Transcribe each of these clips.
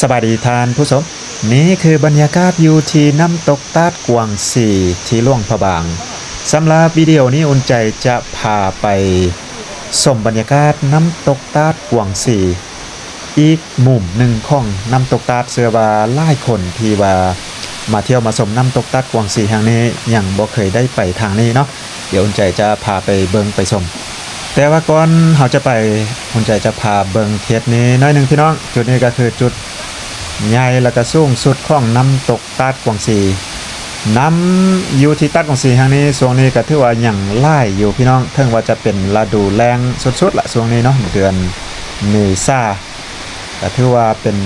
ສະບາຍດີທ່ານຜູ້ຊົມ, ນີ້ຄືບັນຍາກາດຢູ່ທີ່ນ້ຳຕົກຕາດກວາງຊີ ທີ່ຫຼວງພະບາງ. ສຳລັບວິດີໂອນີ້ ອຸ່ນໃຈຈະພາໄປຊົມບັນຍາກາດນ້ຳຕົກຕາດກວາງຊີ ອີກມຸມໜຶ່ງຂອງນ້ຳຕົກຕາດ. ເຊື່ອວ່າຫຼາຍຄົນທີ່ວ່າມາທ່ຽວມາຊົມນ້ຳຕົກຕາດກວາງຊີແຫ່ງນີ້ ຍັງບໍ່ເຄີຍໄດ້ໄປທາງນີ້ເນາະ. ດຽວອຸ່ນໃຈຈະພາໄປເບິ່ງໄປຊົມ. ແຕ່ວ່າກ່ອນເຮົາຈະໄປ, ອຸ່ນໃຈຈະພາເບິ່ງເຂດນີ້ໜ້ອຍໜຶ່ງພີ່ນ້ອງ. ຈຸດນີ້ກໍຄືຈຸດໃຫຍ່ ແລະ ກໍສູງສຸດຂອງນ້ຳຕົກຕາດກວາງຊີ. ນ້ຳຢູ່ທີ່ຕາດກວາງຊີແຫ່ງນີ້ ຊ່ວງນີ້ກໍຖືວ່າຍັງຫຼາຍຢູ່ພີ່ນ້ອງ, ເຖິງວ່າຈະເປັນລະດູແລ້ງສຸດໆລະ ຊ່ວງນີ້ເນາະ, ເດືອນເມສາ ກໍຖືວ່າເປັນ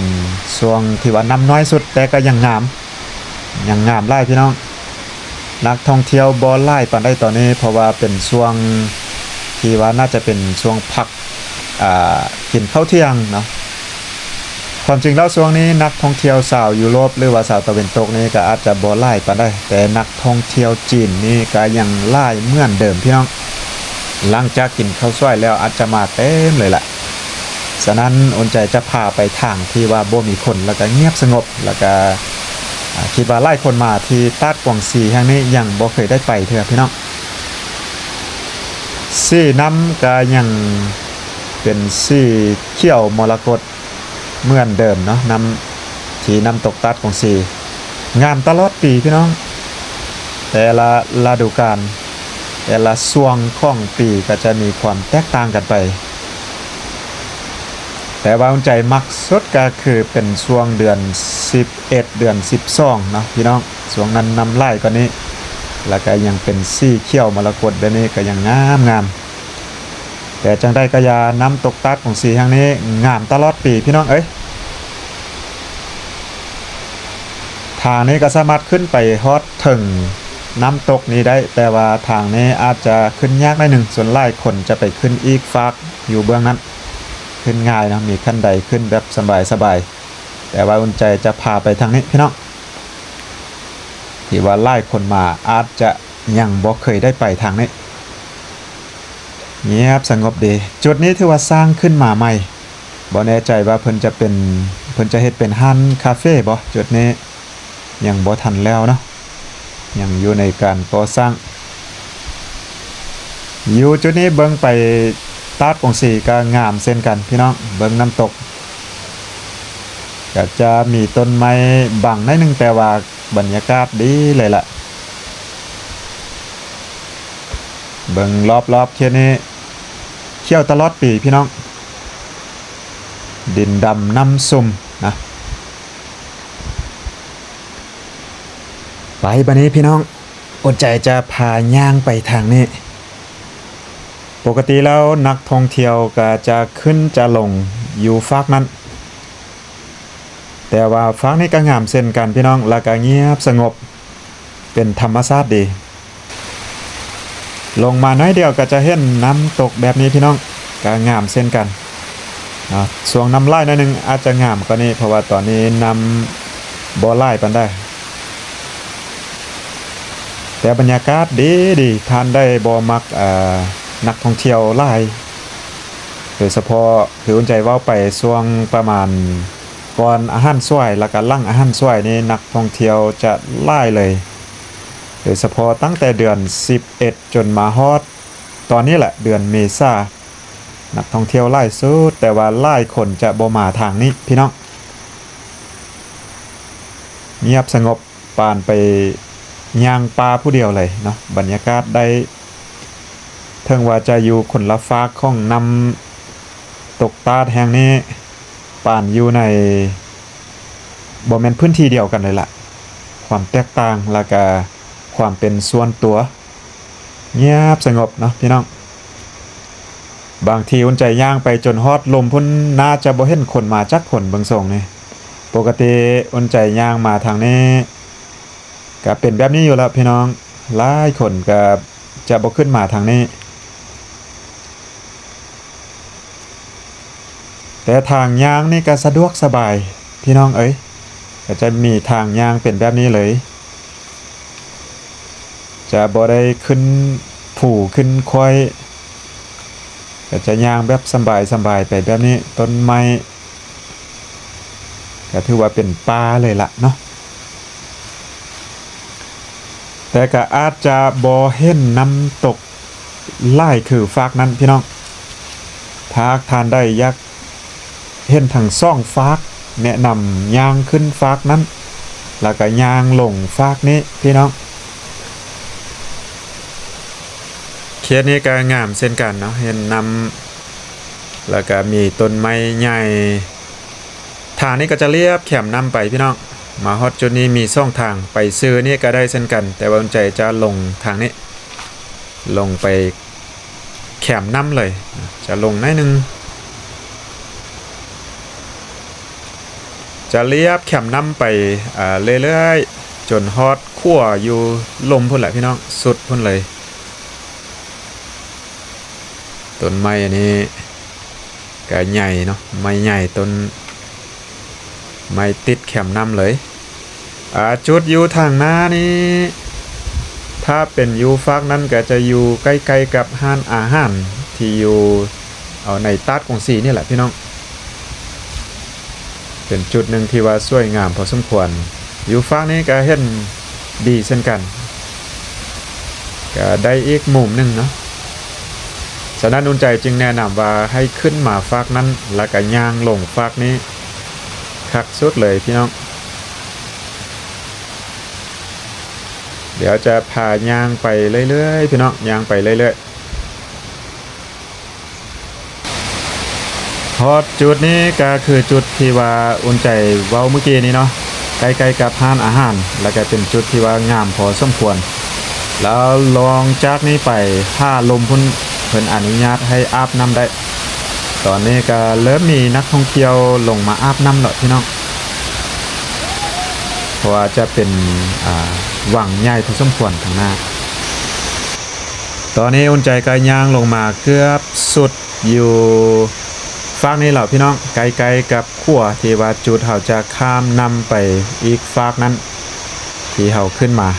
ຊ່ວງທີ່ວ່ານ້ຳນ້ອຍສຸດ, ແຕ່ກໍຍັງງາມ ຍັງງາມຫຼາຍພີ່ນ້ອງ. ນັກທ່ອງທ່ຽວບໍ່ຫຼາຍປານໃດຕອນນີ້ ເພາະວ່າເປັນຊ່ວງທີ່ວ່າໜ້າຈະເປັນຊ່ວງພັກ ອ່າ ກິນເຂົ້າທ່ຽງເນາະ. ຄວາມຈິງແລ້ວຊ່ວງນີ້ນັກທ່ອງທ່ຽວຊາວຢູໂຣບ ຫຼືວ່າຊາວຕາເວັນຕົກນີ້ກໍອາດຈະບໍ່ຫຼາຍປານໃດ, ແຕ່ນັກທ່ອງທ່ຽວຈີນນີ້ກໍຍັງຫຼາຍເໝືອນເດີມພີ່ນ້ອງ. ຫຼັງຈາກກິນເຂົ້າສວຍແລ້ວອາດຈະມາເຕັມເລີຍລະ. ສະນັ້ນ ອຸ່ນໃຈຈະພາໄປທາງທີ່ວ່າບໍ່ມີຄົນ ແລ້ວກະງຽບສະຫງົບ ແລ້ວກະ ອາ ຄິດວ່າຫຼາຍຄົນມາທີ່ຕາດກວາງຊີແຫ່ງນີ້ຍັງບໍ່ເຄີຍໄດ້ໄປເທື່ອພີ່ນ້ອງ. ສີນ້ຳກະຍັງເປັນສີຂຽວມໍລະກົດເໝືອນເດີມເນາະ, ນ້ຳທີ່ນ້ຳຕົກຕາດກວາງຊີ ງາມຕະຫຼອດປີພີ່ນ້ອງ. ແຕ່ລະລະດູການ ແຕ່ລະຊ່ວງຂອງປີກໍຈະມີຄວາມແຕກຕ່າງກັນໄປ. ແຕ່ວ່າອຸ່ນໃຈມັກສຸດກໍຄືເປັນຊ່ວງເດືອນສິບເອັດ ເດືອນສິບສອງເນາະພີ່ນ້ອງ, ຊ່ວງນັ້ນນ້ຳຫຼາຍກວ່ານີ້ ແລ້ວກໍຍັງເປັນສີຂຽວມໍລະກົດແບບນີ້ ກໍຍັງງາມໆ. ແຕ່ຈັ່ງໃດກໍຢ່າ, ນ້ຳຕົກຕາດກວາງຊີແຫ່ງນີ້ງາມຕະຫຼອດປີພີ່ນ້ອງເອີຍ. ທາງນີ້ກໍສາມາດຂຶ້ນໄປຮອດເຖິງນ້ຳຕົກນີ້ໄດ້, ແຕ່ວ່າທາງນີ້ອາດຈະຂຶ້ນຍາກໜ້ອຍໜຶ່ງ, ສ່ວນຫຼາຍຄົນຈະໄປຂຶ້ນອີກຟາກຢູ່ເບື້ອງນັ້ນ. ຂຶ້ນງ່າຍເນາະ, ມີຂັ້ນໄດຂຶ້ນແບບສະບາຍໆ, ແຕ່ວ່າອຸ່ນໃຈຈະພາໄປທາງນີ້ພີ່ນ້ອງ, ທີ່ວ່າຫຼາຍຄົນມາອາດຈະຍັງບໍ່ເຄີຍໄດ້ໄປທາງນີ້. ງຽບສະຫງົບດີ. ຈຸດນີ້ຖືວ່າສ້າງຂຶ້ນມາໃໝ່, ບໍ່ແນ່ໃຈວ່າເພິ່ນຈະເປັນ, ເພິ່ນຈະເຮັດເປັນຮ້ານຄາເຟບໍ່? ຈຸດນີ້ຍັງບໍ່ທັນແລ້ວເນາະ, ຍັງຢູ່ໃນການກໍ່ສ້າງ. ຢູ່ຈຸດນີ້ເບິ່ງໄປຕາດກວາງຊີກໍງາມເຊັ່ນກັນພີ່ນ້ອງ, ເບິ່ງນ້ຳຕົກ. ກໍຈະມີຕົ້ນໄມ້ບັງໜ້ອຍໜຶ່ງ, ແຕ່ວ່າບັນຍາກາດດີເລີຍລະ. ເບິ່ງລອບໆເຂດນີ້ ຂຽວຕະຫຼອດປີພີ່ນ້ອງ, ດິນດຳນ້ຳຊຸ່ມນະ. ໄປບາດນີ້ພີ່ນ້ອງ, ອົດໃຈຈະພາຍ່າງໄປທາງນີ້. ປົກກະຕິແລ້ວນັກທ່ອງທ່ຽວກໍຈະຂຶ້ນຈະລົງຢູ່ຟາກນັ້ນ, ແຕ່ວ່າຟາກນີ້ກໍງາມເຊັ່ນກັນພີ່ນ້ອງ, ແລ້ວກໍງຽບສະຫງົບ ເປັນທຳມະຊາດດີ. ລົງມາໜ້ອຍດຽວກໍຈະເຫັນນ້ຳຕົກແບບນີ້ພີ່ນ້ອງ, ກໍງາມເຊັ່ນກັນເນາະ. ຊ່ວງນ້ຳຫຼາຍໜ້ອຍໜຶ່ງອາດຈະງາມກວ່ານີ້, ເພາະວ່າຕອນນີ້ນ້ຳບໍ່ຫຼາຍປານໃດ. ແຕ່ບັນຍາກາດດີໆ, ທ່ານໃດບໍ່ມັກ ເອີ ນັກທ່ອງທ່ຽວຫຼາຍ, ໂດຍສະເພາະຄືອຸ່ນໃຈເວົ້າໄປຊ່ວງປະມານກ່ອນອາຫານສວາຍ ແລ້ວກະຫຼັງອາຫານສວາຍນີ້ ນັກທ່ອງທ່ຽວຈະຫຼາຍເລີຍ, ໂດຍສະເພາະຕັ້ງແຕ່ເດືອນສິບເອັດຈົນມາຮອດຕອນນີ້ແຫຼະ ເດືອນເມສາ ນັກທ່ອງທ່ຽວຫຼາຍສຸດ, ແຕ່ວ່າຫຼາຍຄົນຈະບໍ່ມາທາງນີ້ພີ່ນ້ອງ. ງຽບສະຫງົບ ປານໄປຍ່າງປ່າຜູ້ດຽວເລີຍເນາະ. ບັນຍາກາດໄດ້ ເຖິງວ່າຈະຢູ່ຄົນລະຟາກຂອງນ້ຳຕົກຕາດແຫ່ງນີ້, ປານຢູ່ໃນ ບໍ່ແມ່ນພື້ນທີ່ດຽວກັນເລີຍລະ, ຄວາມແຕກຕ່າງ ແລ້ວກະຄວາມເປັນສ່ວນຕົວ. ງຽບສະຫງົບເນາະພີ່ນ້ອງ. ບາງທີອຸ່ນໃຈຍ່າງໄປຈົນຮອດລຸ່ມພຸ້ນ ໜ້າຈະບໍ່ເຫັນຄົນມາຈັກຄົນເບິ່ງຊົງນີ້. ປົກກະຕິອຸ່ນໃຈຍ່າງມາທາງນີ້ ກະເປັນແບບນີ້ຢູ່ແລ້ວພີ່ນ້ອງ, ຫຼາຍຄົນກະຈະບໍ່ຂຶ້ນມາທາງນີ້. ແຕ່ທາງຍ່າງນີ້ກະສະດວກສະບາຍພີ່ນ້ອງເອີຍ, ກະຈະມີທາງຍ່າງເປັນແບບນີ້ເລີຍ. ຈະບໍ່ໄດ້ຂຶ້ນພູຂຶ້ນຄ້ອຍ, ກໍຈະຍ່າງແບບສະບາຍໆໄປແບບນີ້. ຕົ້ນໄມ້ ກໍຖືວ່າເປັນປ່າເລີຍລະເນາະ. ແຕ່ກໍອາດຈະບໍ່ເຫັນນ້ຳຕົກຫຼາຍຄືຟາກນັ້ນພີ່ນ້ອງ. ຖ້າຫາກທ່ານໃດຢາກເຫັນທັງສອງຟາກ ແນະນຳຍ່າງຂຶ້ນຟາກນັ້ນ ແລ້ວກໍຍ່າງລົງຟາກນີ້ພີ່ນ້ອງ. ເຂດນີ້ກໍງາມເຊັ່ນກັນເນາະ ເຫັນນ້ຳ ແລ້ວກໍມີຕົ້ນໄມ້ໃຫຍ່. ທາງນີ້ກໍຈະລຽບແຄມນ້ຳໄປພີ່ນ້ອງ. ມາຮອດຈຸດນີ້ມີສອງທາງ ໄປຊື່ນີ້ກໍໄດ້ເຊັ່ນກັນ ແຕ່ວ່າອຸ່ນໃຈຈະລົງທາງນີ້ ລົງໄປແຄມນ້ຳເລີຍ ຈະລົງໜ້ອຍໜຶ່ງ ຈະລຽບແຄມນ້ຳໄປ ເອີ ເລື້ອຍໆ ຈົນຮອດຂົວຢູ່ລຸ່ມພຸ້ນແຫຼະພີ່ນ້ອງ ສຸດພຸ້ນເລີຍ. ຕົ້ນໄມ້ອັນນີ້ກໍໃຫຍ່ເນາະ ໄມ້ໃຫຍ່ ຕົ້ນໄມ້ຕິດແຄມນ້ຳເລີຍ. ອາ ຈຸດຢູ່ທາງໜ້ານີ້ ຖ້າເປັນຢູ່ຟາກນັ້ນກໍຈະຢູ່ໃກ້ໆກັບຮ້ານອາຫານທີ່ຢູ່ ເອົາໃນຕາດກົງສີນີ້ແຫຼະພີ່ນ້ອງ. ເປັນຈຸດໜຶ່ງທີ່ວ່າສວຍງາມພໍສົມຄວນ. ຢູ່ຟາກນີ້ກໍເຫັນດີເຊັ່ນກັນ ກໍໄດ້ອີກມຸມໜຶ່ງເນາະ. ສະນັ້ນອຸ່ນໃຈຈຶ່ງແນະນຳວ່າໃຫ້ຂຶ້ນມາຟາກນັ້ນ ແລ້ວກໍຍ່າງລົງຟາກນີ້ ຄັກສຸດເລີຍພີ່ນ້ອງ. ດຽວຈະພາຍ່າງໄປເລື້ອຍໆ ພີ່ນ້ອງ ຍ່າງໄປເລື້ອຍໆ. ຮອດຈຸດນີ້ກໍຄືຈຸດທີ່ວ່າອຸ່ນໃຈເວົ້າມື້ກີ້ນີ້ເນາະ ໃກ້ໆກັບຮ້ານອາຫານ ແລ້ວກໍເປັນຈຸດທີ່ວ່າງາມພໍສົມຄວນ. ແລ້ວລອງຈາກນີ້ໄປຫາລຸ່ມພຸ້ນ ເພິ່ນອະນຸຍາດໃຫ້ອາບນ້ຳໄດ້. ຕອນນີ້ກໍເລີ່ມມີນັກທ່ອງທ່ຽວລົງມາອາບນ້ຳແລ້ວພີ່ນ້ອງ ເພາະວ່າຈະເປັນ ອາ ວັງໃຫຍ່ພໍສົມຄວນທາງໜ້າ. ຕອນນີ້ອຸ່ນໃຈກໍຍ່າງລົງມາເກືອບສຸດຢູ່ຟາກນີ້ແລ້ວພີ່ນ້ອງ ໃກ້ໆກັບຂົວທີ່ວ່າຈຸດເຮົາຈະຂ້າມນ້ຳໄປອີກຟາກນັ້ນ ທີ່ເຮົາຂຶ້ນມາ.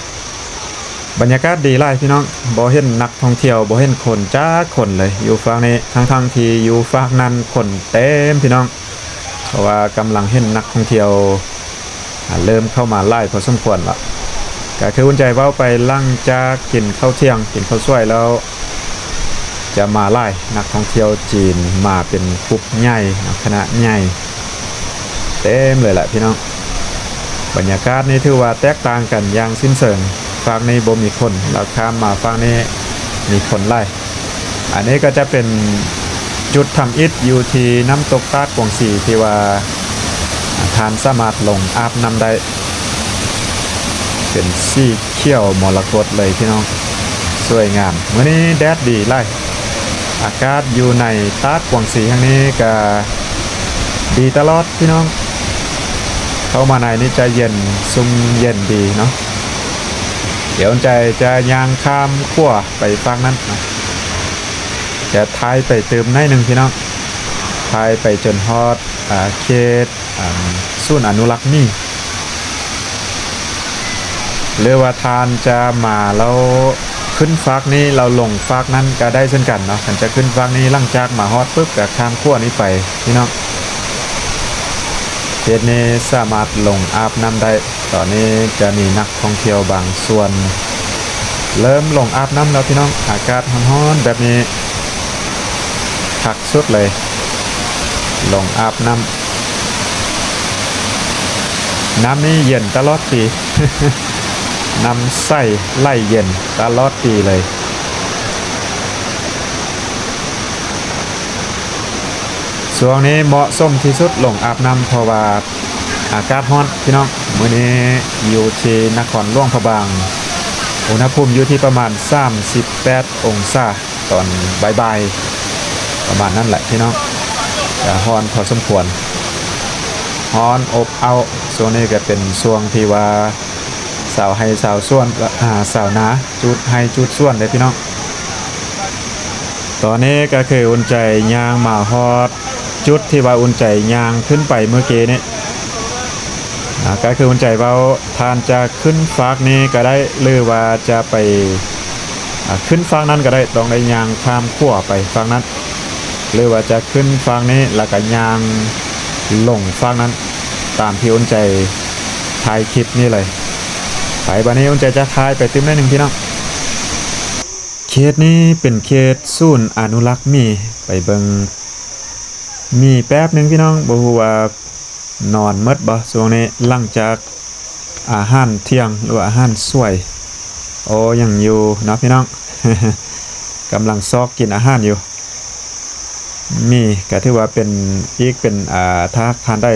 ບັນຍາກາດດີຫຼາຍພີ່ນ້ອງ ບໍ່ເຫັນນັກທ່ອງທ່ຽວ ບໍ່ເຫັນຄົນຈັກຄົນເລີຍຢູ່ຟາກນີ້ ທັງໆທີ່ຢູ່ຟາກນັ້ນຄົນເຕັມພີ່ນ້ອງ. ເພາະວ່າກຳລັງເຫັນນັກທ່ອງທ່ຽວ ອ່າ ເລີ່ມເຂົ້າມາຫຼາຍພໍສົມຄວນລະ. ກໍຄືອຸ່ນໃຈເວົ້າໄປ ຫຼັງຈາກກິນເຂົ້າທ່ຽງ ກິນເຂົ້າສວຍແລ້ວ ຈະມາຫຼາຍ ນັກທ່ອງທ່ຽວຈີນມາເປັນກຸ່ມໃຫຍ່ເນາະ ຄະນະໃຫຍ່ ເຕັມເລີຍລະພີ່ນ້ອງ. ບັນຍາກາດນີ້ຖືວ່າແຕກຕ່າງກັນຢ່າງສິ້ນເຊີງ. ຟາກນີ້ບໍ່ມີຄົນ ແລ້ວຂ້າມມາຟາກນີ້ມີຄົນຫຼາຍ. ອັນນີ້ກໍຈະເປັນຈຸດທຳອິດຢູ່ທີ່ນ້ຳຕົກຕາດກວາງຊີ ທີ່ວ່າທ່ານສາມາດລົງອາບນ້ຳໄດ້ ເປັນສີຂຽວມໍລະກົດເລີຍພີ່ນ້ອງ ສວຍງາມ. ມື້ນີ້ແດດດີຫຼາຍ ອາກາດຢູ່ໃນຕາດກວາງຊີແຫ່ງນີ້ກໍດີຕະຫຼອດພີ່ນ້ອງ. ເຂົ້າມາໃນນີ້ຈະເຢັນ ຊຸ່ມເຢັນດີເນາະ. ດຽວໃຈຈະຍ່າງຂ້າມຂົວໄປຝັ່ງນັ້ນເນາະ ຈະຖ່າຍໄປຕື່ມໜ້ອຍໜຶ່ງພີ່ນ້ອງ ຖ່າຍໄປຈົນຮອດ ອ່າ ເຂດ ອ່າ ສູນອະນຸລັກໝີ ຫຼືວ່າທ່ານຈະມາແລ້ວຂຶ້ນຟາກນີ້ແລ້ວລົງຟາກນັ້ນກໍໄດ້ເຊັ່ນກັນເນາະ. ຄັນຈະຂຶ້ນຟາກນີ້ ຫຼັງຈາກມາຮອດປຶບກໍຂ້າມຂົວນີ້ໄປພີ່ນ້ອງ. ເຂດນີ້ສາມາດລົງອາບນ້ຳໄດ້. ຕອນນີ້ຈະມີນັກທ່ອງທ່ຽວບາງສ່ວນເລີ່ມລົງອາບນ້ຳແລ້ວພີ່ນ້ອງ. ອາກາດຮ້ອນໆແບບນີ້ ຄັກສຸດເລີຍ ລົງອາບນ້ຳ. ນ້ຳນີ້ເຢັນຕະຫຼອດປີ ນ້ຳໃສໄຫຼເຢັນຕະຫຼອດປີເລີຍ. ຊ່ວງນີ້ເໝາະສົມທີ່ສຸດລົງອາບນ້ຳ ເພາະວ່າອາກາດຮ້ອນພີ່ນ້ອງ. ມື້ນີ້ຢູ່ທີ່ນະຄອນຫຼວງພະບາງ ອຸນຫະພູມຢູ່ທີ່ປະມານສາມສິບແປດອົງສາ ຕອນບ່າຍໆ ປະມານນັ້ນແຫຼະພີ່ນ້ອງ. ກໍຮ້ອນພໍສົມຄວນ ຮ້ອນອົບເອົ້າ. ຊ່ວງນີ້ກໍເປັນຊ່ວງທີ່ວ່າຊາວໄຮ່ຊາວສວນ ອາ ຊາວນາຈູດໄຮ່ຈູດສວນເດ້ພີ່ນ້ອງ. ຕອນນີ້ກໍຄືອຸ່ນໃຈຍ່າງມາຮອດຈຸດທີ່ວ່າອຸ່ນໃຈຍ່າງຂຶ້ນໄປເມື່ອກີ້ນີ້ ອາ ກໍຄືອຸ່ນໃຈເວົ້າ ທ່ານຈະຂຶ້ນຟາກນີ້ກໍໄດ້ ຫຼືວ່າຈະໄປ ອາ ຂຶ້ນຟາກນັ້ນກໍໄດ້ ຕ້ອງໄດ້ຍ່າງຂ້າມຂົວໄປຟາກນັ້ນ ຫຼືວ່າຈະຂຶ້ນຟາກນີ້ແລ້ວກໍຍ່າງລົງຟາກນັ້ນ. ຕ ຕາມທີ່ອຸ່ນໃຈຖ່າຍຄລິບນີ້ເລີຍ. ໄປ ບາດນີ້ອຸ່ນໃຈຈະຖ່າຍໄປຕື່ມໜ້ອຍໜຶ່ງພີ່ນ້ອງ. ເຂດນີ້ເປັນເຂດສູນອະນຸລັກໝີ. ໄປເບິ່ງໝີແປັບໜຶ່ງພີ່ນ້ອງ, ບໍ່ຮູ້ວ່ານອນໝົດບໍ່ຊ່ວງນີ້ ຫຼັງຈາກອາຫານທ່ຽງ ຫຼືວ່າອາຫານສວຍ. ໂອ້ ຍັງຢູ່ເນາະພີ່ນ້ອງ, ກຳລັງຊອກກິນອາຫານຢູ່. ໝີກະຖືວ່າເປັນອີກເປັນ ອ່າ ຖ້າຫາກທ່ານໃດ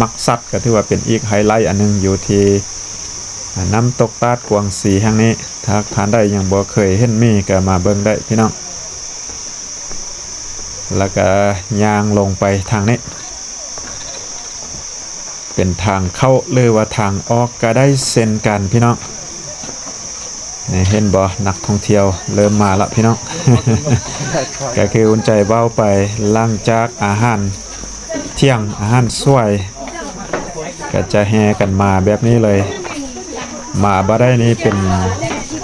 ມັກສັດ ກະຖືວ່າເປັນອີກໄຮໄລອັນໜຶ່ງຢູ່ທີ່ ອ່າ ນ້ຳຕົກຕາດກວາງຊີແຫ່ງນີ້. ຖ້າຫາກທ່ານໃດຍັງບໍ່ເຄີຍເຫັນໝີກະມາເບິ່ງໄດ້ພີ່ນ້ອງ. ແລ້ວກະຍ່າງລົງໄປທາງນີ້ ເປັນທາງເຂົ້າ ຫຼືວ່າທາງອອກກະໄດ້ເຊັ່ນກັນພີ່ນ້ອງ. ນີ້ເຫັນບໍ່ ນັກທ່ອງທ່ຽວເລີ່ມມາລະພີ່ນ້ອງ. ກະຄືອຸ່ນໃຈເວົ້າໄປ ຫຼັງຈາກອາຫານທ່ຽງ ອາຫານສວຍ ກະຈະແຫ່ກັນມາແບບນີ້ເລີຍ. ມາບໍ່ໄດ້ນີ້ເປັນ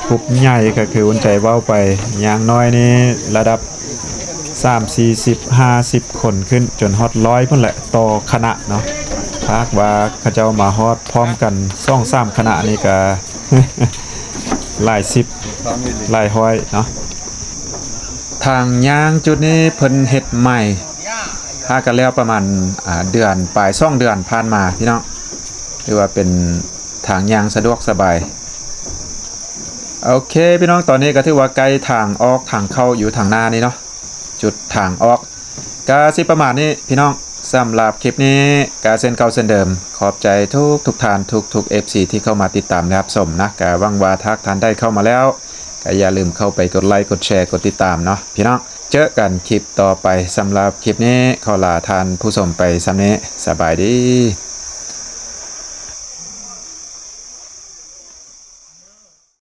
ກຸ່ມໃຫຍ່ ກະຄືອຸ່ນໃຈເວົ້າໄປ ຢ່າງໜ້ອຍນີ້ລະດັບສາມ ສີ່ສິບ ຫ້າສິບຄົນຂຶ້ນ ຈົນຮອດຮ້ອຍພຸ້ນແຫຼະ ຕໍ່ຄະນະເນາະ. ຖ້າຫາກວ່າເຂົາເຈົ້າມາຮອດພ້ອມກັນສອງສາມຄະນະນີ້ກະຫຼາຍສິບ ຫຼາຍຮ້ອຍເນາະ. ທາງຍ່າງຈຸດນີ້ເພິ່ນເຮັດໃໝ່ ຫາກະແລ້ວປະມານ ອ່າ ເດືອນປາຍ ສອງເດືອນຜ່ານມາພີ່ນ້ອງ. ຖືວ່າເປັນທາງຍ່າງສະດວກສະບາຍ. ໂອເຄພີ່ນ້ອງ, ຕອນນີ້ກະຖືວ່າໃກ້ທາງອອກທາງເຂົ້າຢູ່ທາງໜ້ານີ້ເນາະ, ຈຸດທາງອອກ. ກະຊິປະມານນີ້ພີ່ນ້ອງ, ສຳລັບຄລິບນີ້ກະເຊັ່ນເກົ່າເຊັ່ນເດີມ, ຂອບໃຈທຸກໆທ່ານ ທຸກໆເອັຟຊີທີ່ເຂົ້າມາຕິດຕາມ ແລະ ຮັບຊົມນະ. ກະຫວັງວ່າຖ້າທ່ານໃດເຂົ້າມາແລ້ວ ກະຢ່າລືມເຂົ້າໄປກົດໄລ ກົດແຊ ກົດຕິດຕາມເນາະພີ່ນ້ອງ. ເຈີກັນຄລິບຕໍ່ໄປ, ສຳລັບຄລິບນີ້ຂໍລາທ່ານຜູ້ຊົມໄປສ່ຳນີ້. ສະບາຍດີ.